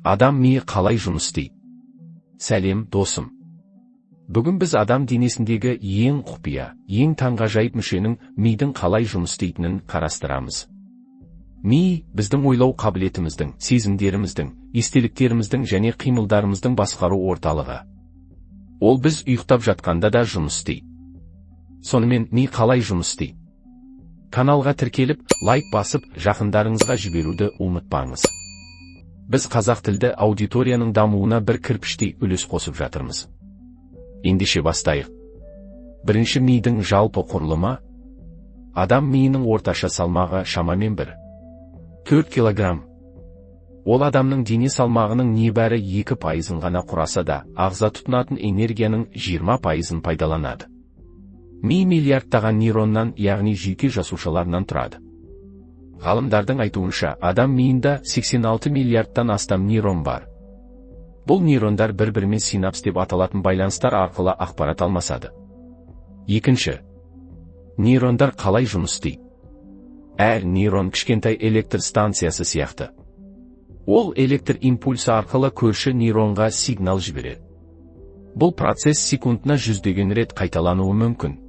Адам миы қалай жұмыс істейді? Сәлем, досым. Бүгін біз адам денесіндегі ең құпия, ең таңғажайып мүшенің мидың қалай жұмыс істейтінін қарастырамыз. Ми біздің ойлау қабілетіміздің, сезімдеріміздің, естеліктеріміздің және қимылдарымыздың басқару орталығы. Ол біз ұйықтап жатқанда да жұмыс істейді. Сонымен, ми қалай жұмыс істейді? Каналға тіркеліп, лайк басып, жақындарыңызға жіберуді ұмытпаңыз. Біз қазақ тілді аудиторияның дамуына бір кірпіштей үлес қосып жатырмыз. Ендеше бастайық. Бірінші, мидың жалпы құрылымы. Адам миының орташа салмағы шамамен 1,4 килограмм. Ол адамның дене салмағының небәрі 2%-ын ғана құраса да, ағза тұтынатын энергияның 20%-ын пайдаланады. Ми миллиардтаған нейроннан, яғни жүйке жасушаларынан тұрады. Ғалымдардың айтуынша, адам миында 86 миллиардтан астам нейрон бар. Бұл нейрондар бір-бірімен синапс деп аталатын байланыстар арқылы ақпарат алмасады. Екінші, нейрондар қалай жұмыс істейді? Әр нейрон кішкентай электр станциясы сияқты. Ол электр импульсі арқылы көрші нейронға сигнал жібереді. Бұл процесс секундына жүздеген рет қайталануы мүмкін.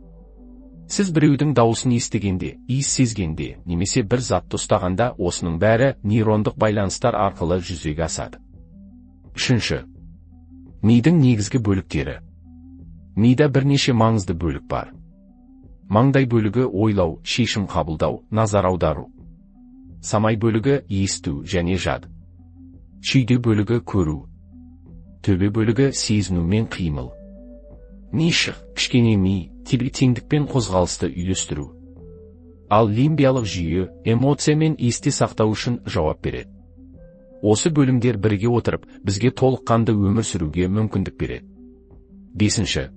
Сіз біреудің дауысын естігенде, иіс сезгенде, немесе бір затты ұстағанда, осының бәрі нейрондық байланыстар арқылы жүзеге асады. Үшінші, мидың негізгі бөліктері. Мида бірнеше маңызды бөлік бар. Маңдай бөлігі ойлау, шешім қабылдау, назар аудару. Самай бөлігі есту және жад. Шүйде бөлігі көру. Төбе бөлігі сезіну мен қимыл. Мишық, кішкене ми, теңдік пен қозғалысты үйлестіру. Ал лимбиялық жүйе эмоция мен есте сақтау үшін жауап береді. Осы бөлімдер бірге отырып, бізге толыққанды өмір сүруге мүмкіндік береді. Бесінші,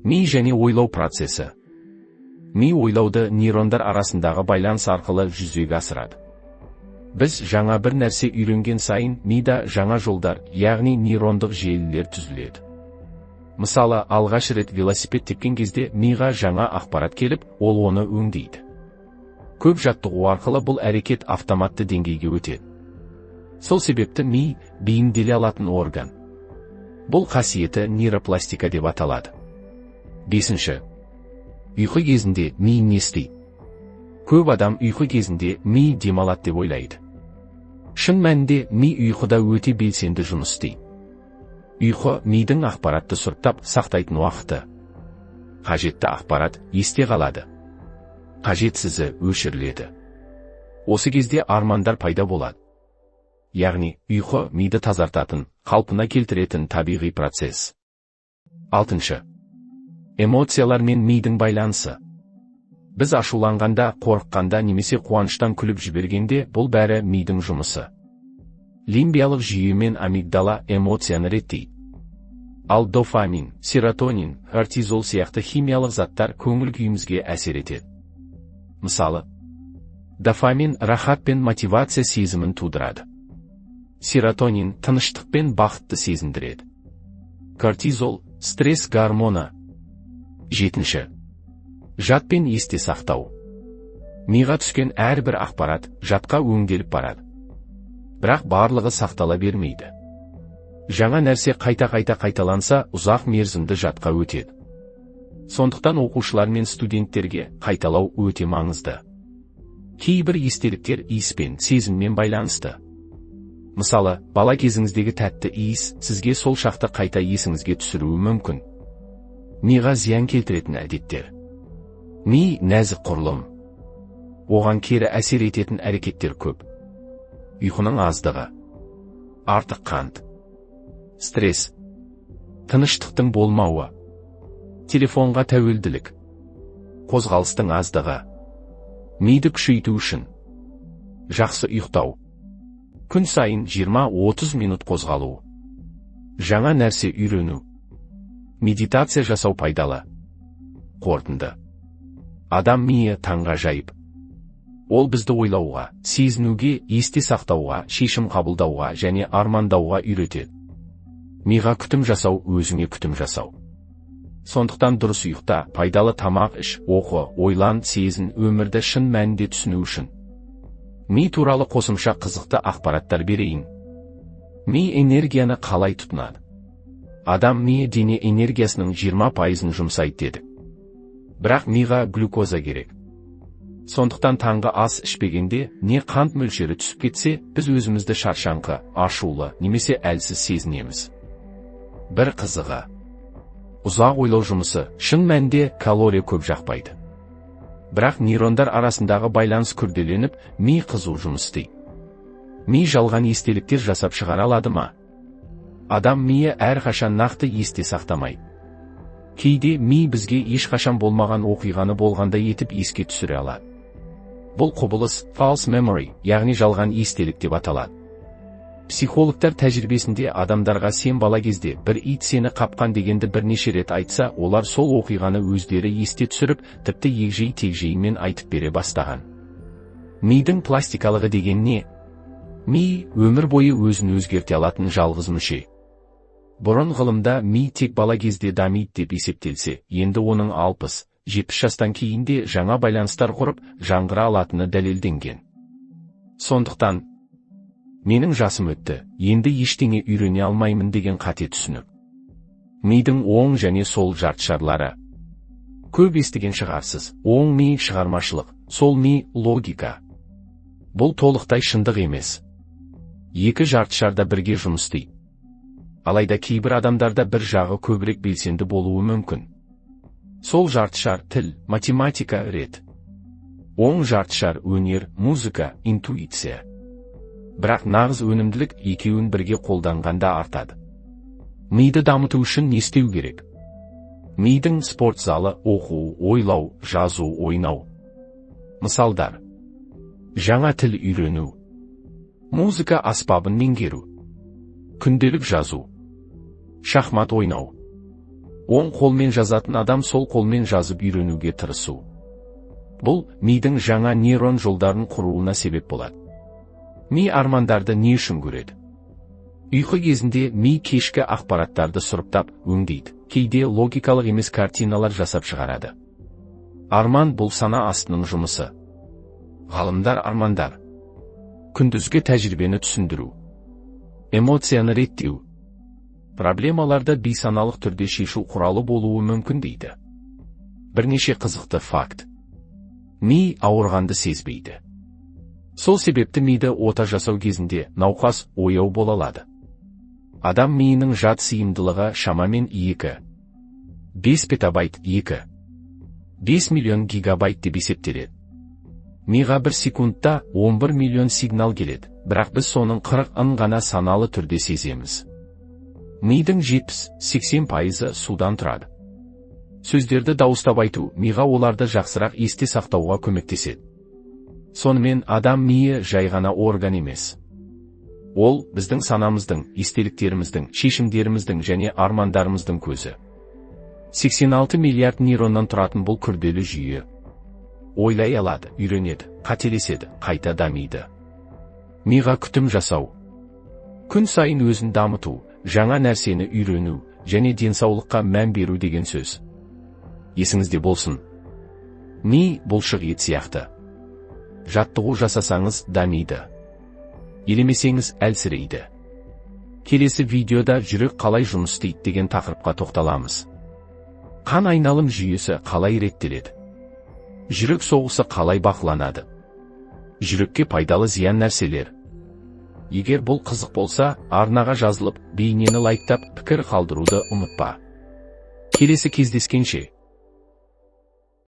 ми және ойлау процесі. Ми ойлауды нейрондар арасындағы байланыс арқылы жүзеге асырады. Біз жаңа бір нәрсе үйренген сайын мида жаңа жолдар, яғни нейрондық желілер түзіледі. Мысалы, алғаш рет велосипед тепкен кезде миға жаңа ақпарат келіп, ол оны өңдейді. Көп жаттығу арқылы бұл әрекет автоматты деңгейге өтеді. Сол себепті ми бейімделе алатын орган. Бұл қасиеті нейропластика деп аталады. Бесінші, ұйқы кезінде ми не істейді? Көп адам ұйқы кезінде ми демалады деп ойлайды. Шын мәнінде ми ұйқыда өте белсенді жұмыс істейді. Ұйқы мидың ақпаратты сұрыптап сақтайтын уақыты. Қажетті ақпарат есте қалады. Қажетсізі өшіріледі. Осы кезде армандар пайда болады. Яғни, ұйқы миды тазартатын, қалпына келтіретін табиғи процесс. Алтыншы, эмоциялар мен мидың байланысы. Біз ашуланғанда, қорыққанда немесе қуаныштан күліп жібергенде, бұл бәрі мидың жұмысы. Лимбиялық жүйе мен амигдала эмоцияны реттейді. Ал дофамин, серотонин, кортизол сияқты химиялық заттар көңіл күйімізге әсер етеді. Мысалы, дофамин рахат пен мотивация сезімін тудырады. Серотонин тыныштық пен бақытты сезіндіреді. Кортизол стресс гормоны. Жетінші, жад пен есте сақтау. Миға түскен әрбір ақпарат жадқа өңделіп барады. Бірақ барлығы сақтала бермейді. Жаңа нәрсе қайта-қайта қайталанса, ұзақ мерзімді жадқа өтеді. Сондықтан оқушылар мен студенттерге қайталау өте маңызды. Кейбір естеліктер иіспен, сезіммен байланысты. Мысалы, бала кезіңіздегі тәтті иіс сізге сол шақты қайта есіңізге түсіруі мүмкін. Миға зиян келтіретін әдеттер. Ми нәзік құрылым. Оған кері әсер ететін әрекеттер көп. Ұйқының аздығы, артық қант, стресс, тыныштықтың болмауы, телефонға тәуелділік, қозғалыстың аздығы. Миды күшейту үшін жақсы ұйықтау, күн сайын 20-30 минут қозғалу, жаңа нәрсе үйрену, медитация жасау пайдалы. Қорытынды. Адам миы таңғажайып. Ол бізді ойлауға, сезінуге, есте сақтауға, шешім қабылдауға және армандауға үйретеді. Миға күтім жасау өзіңе күтім жасау. Сондықтан дұрыс ұйықта, пайдалы тамақ іш, оқы, ойлан, сезін, өмірді шын мәнінде түсіну үшін. Ми туралы қосымша қызықты ақпараттар берейін. Ми энергияны қалай тұтынады? Адам миы дене энергиясының 20%-ын жұмсайды дедік. Бірақ миға глюкоза керек. Сондықтан таңғы ас ішпегенде, не қант мөлшері түсіп кетсе, біз өзімізді шаршаңқы, ашулы немесе әлсіз сезінеміз. Бір қызығы, ұзақ ойлау жұмысы шын мәнінде калория көп жақпайды. Бірақ нейрондар арасындағы байланыс күрделеніп, ми қызу жұмыс істейді. Ми жалған естеліктер жасап шығара алады ма? Адам миы әрқашан нақты есте сақтамайды. Кейде ми бізге ешқашан болмаған оқиғаны болғандай етіп еске түсіре алады. Бұл құбылыс false memory, яғни жалған естелік деп аталады. Психологтар тәжірибесінде адамдарға «сен бала кезде бір ит сені қапқан» дегенді бірнеше рет айтса, олар сол оқиғаны өздері есте түсіріп, тіпті егжей-тегжейімен айтып бере бастаған. Мидың пластикалығы деген не? Ми өмір бойы өзін өзгерте алатын жалғыз мүше. Бұрын ғылымда ми тек бала кезде дамиды деп есептелсе, енді оның 60-70 жастан кейін де жаңа байланыстар құрып, жаңғыра алатыны дәлелденген. Сондықтан «менің жасым өтті, енді ештеңе үйрене алмаймын» деген қате түсінік. Мидың оң және сол жартышарлары. Көп естіген шығарсыз: оң ми шығармашылық, сол ми логика. Бұл толықтай шындық емес. Екі жартышарда бірге жұмыс істейді. Алайда кейбір адамдарда бір жағы көбірек белсенді болуы мүмкін. Сол жартышар тіл, математика, рет. Оң жартышар өнер, музыка, интуиция. Бірақ нағыз өнімділік екеуін бірге қолданғанда артады. Миды дамыту үшін не істеу керек? Мидың спорт залы: оқу, ойлау, жазу, ойнау. Мысалдар: жаңа тіл үйрену, музыка аспабын меңгеру, күнделік жазу, шахмат ойнау. Оң қолмен жазатын адам сол қолмен жазып үйренуге тырысу. Бұл мидың жаңа нейрон жолдарын құруына себеп болады. Ми армандарды не үшін көреді? Ұйқы кезінде ми кешкі ақпараттарды сұрыптап, өңдейді, кейде логикалық емес картиналар жасап шығарады. Арман – бұл сана астының жұмысы. Ғалымдар армандар күндізгі тәжірибені түсіндіру, эмоцияны реттеу, проблемаларды бейсаналық түрде шешу құралы болуы мүмкін дейді. Бірнеше қызықты факт. Ми ауырғанды сезбейді. Сол себепті миды ота жасау кезінде науқас ояу бола алады. Адам миының жад сыйымдылығы шамамен 2 5 петабайт, 2 5 миллион гигабайт деп есептеледі. Миға бір секундта 11 миллион сигнал келеді, бірақ біз соның 40-ын ғана саналы түрде сеземіз. Мидың 70-80% судан тұрады. Сөздерді дауыстап айту миға оларды жақсырақ есте сақтауға көмектеседі. Сонымен, адам миы жай ғана орган емес. Ол біздің санамыздың, естеліктеріміздің, шешімдеріміздің және армандарымыздың көзі. 86 миллиард нейроннан тұратын бұл күрделі жүйе ойлай алады, үйренеді, қателеседі, қайта дамиды. Миға күтім жасау – күн сайын өзін дамыту, жаңа нәрсені үйрену және денсаулыққа мән беру деген сөз. Есіңізде болсын, ми бұлшық ет сияқты. Жаттығу жасасаңыз, дамиды, елемесеңіз, әлсірейді. Келесі видеода жүрек қалай жұмыс істейді деген тақырыпқа тоқталамыз. Қан айналым жүйесі қалай реттеледі? Жүрек соғысы қалай бақыланады? Жүрекке пайдалы зиян нәрселер. Егер бұл қызық болса, арнаға жазылып, бейнені лайктап, пікір қалдыруды ұмытпа. Келесі кездескенше!